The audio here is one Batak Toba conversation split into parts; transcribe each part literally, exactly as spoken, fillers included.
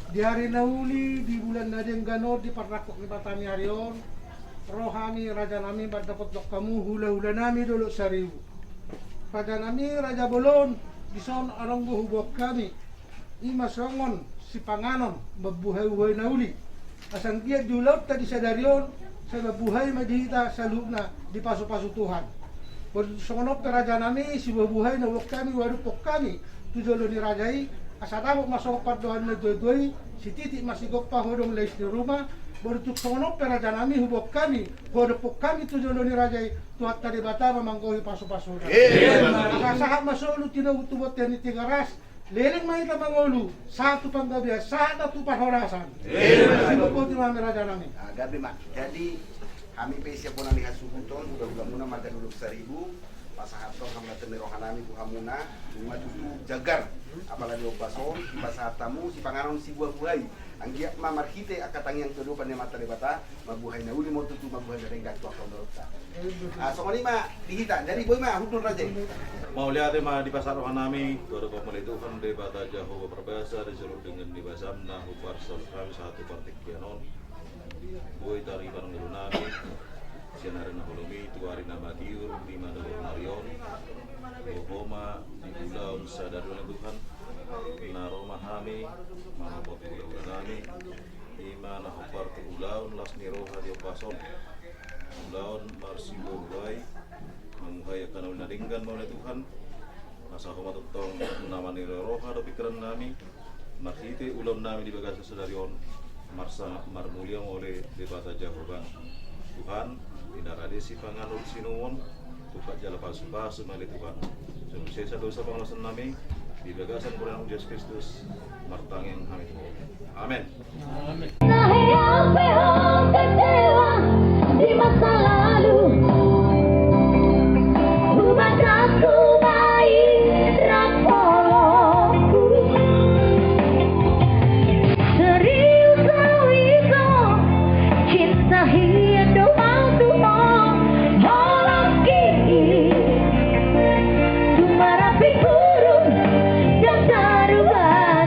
Di ari na uli, di bulan na denggan on, diparrangkok ni Debata ni ari on, ro hami raja nami mandapothon hamu hula-hula nami Dolok Saribu. Raja nami, raja bolon, dison adong do huboan hami. I ma songon sipanganon mambuhai-buhai na uli. Asa anggiat di ulaonta di sadari on, sai mambuhai ma di hita saluhutna dipasu-pasu Tuhan. Boru tung songon on pe raja nami, sibuhai-buhai na huboan hami, huadophon hami tu jolo ni raja i, asa dapot ma songon pandohan na tua-tua i, sititik ma sigompa, hodong lais ni ruma. Boru tung songon on pe raja nami, huboan hami, huadophon hami tu jolo ni raja i, Tuhanta Debata ma manggohi pasu-pasuna. Asa sahat ma solu tinogu tu bontean ni Tigaras, leleng ma hita mangolu, sahat tu panggabean, sahat ma tu parhorasan. Amen. Siboboto ma hami raja nami. Ah, gabe ma. Jadi, hami pe sian bona ni hasuhuton, hula-hula muna marga Dolok Saribu, pasahathon hamauliateon ni roha nami tu hamuna, nunga tutu jagar, apala di ombas on, dipasahat hamu sipanganon sibuhai-buhai. Anggiat ma marhite angka tangiang tu adopan ni Amanta Debata, mambuhai na uli ma tutu, mambuhai na denggan tu angka umurta. Ah, songon i ma di hita, jadi boi ma hundul raja i. Mauliate ma dipasahat roha nami tu adopanmu ale Tuhan Debata Jahowa Parbasa, di jolo denggan ni basam na huparsahat hami sahat tu partingkian on. Boi tarida ngolu nami sian ari na holom i tu ari na matiur, di na dolok ni ari on. Boha ma di ulaon sadari on ale Tuhan, na ro ma hami manopot hula-hula nami, i ma na hombar tu ulaon las ni roha di ombas on. Ulaon marsibuhai-buhai, mambuhai angka na uli na denggan ma ale Tuhan. Asa Ho ma tongtong na maniroi roha dohot pingkiran nami, marhite ulaon nami di bagasan sadari on, marsangap marmulia ma ale Debata Jahowa. Tuhan, di na rade sipanganon sinuan, tumpak jala pasu-pasu ma ale Tuhan. Songon i sesa dosa pangalaosion nami, di bagasan Tuhanta Jesus Kristus, martangiang hami tu Ho. Amen. Amen. Di masa lalu, hubagas hubaen rampolongku. Serius au ito, cinta hian do au tu ho, holongki. Tumarapi gurun, dang tarubah.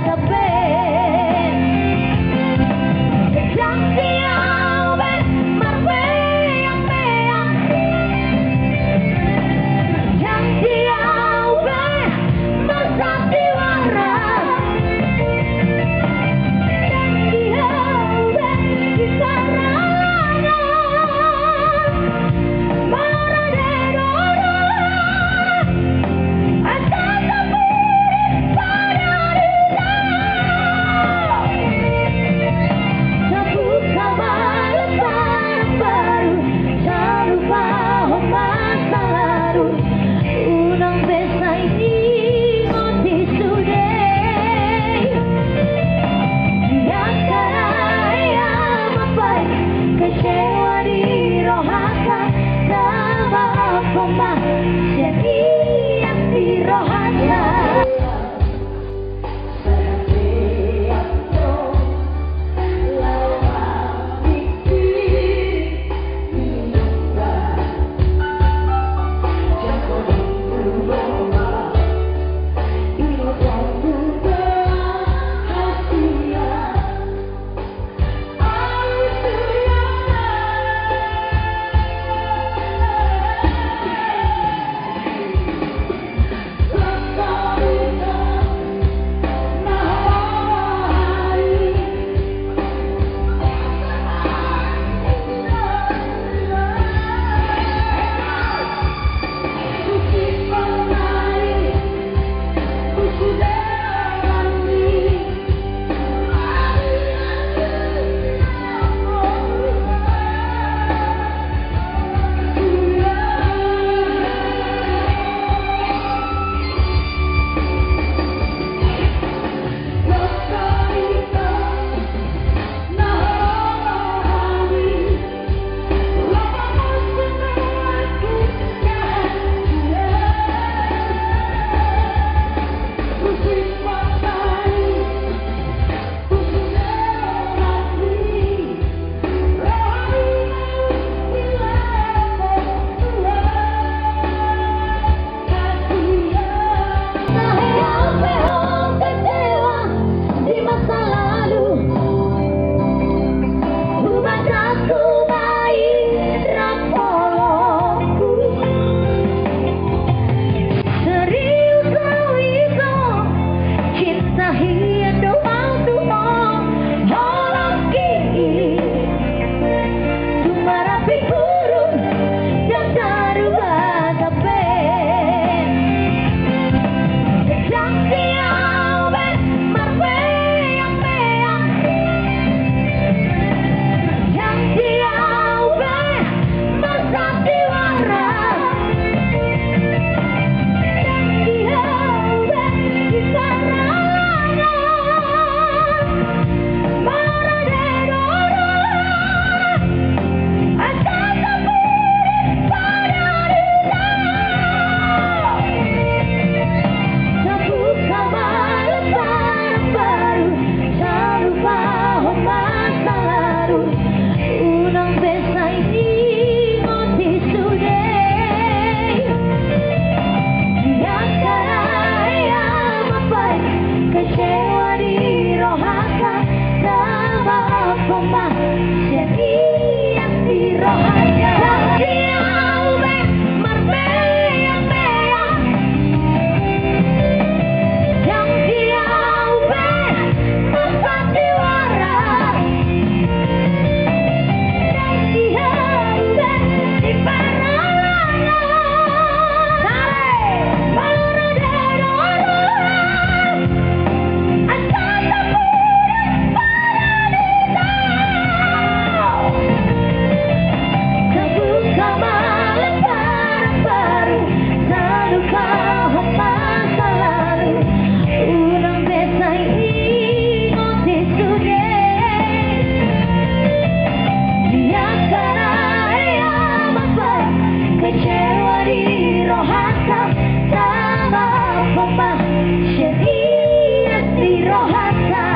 Hata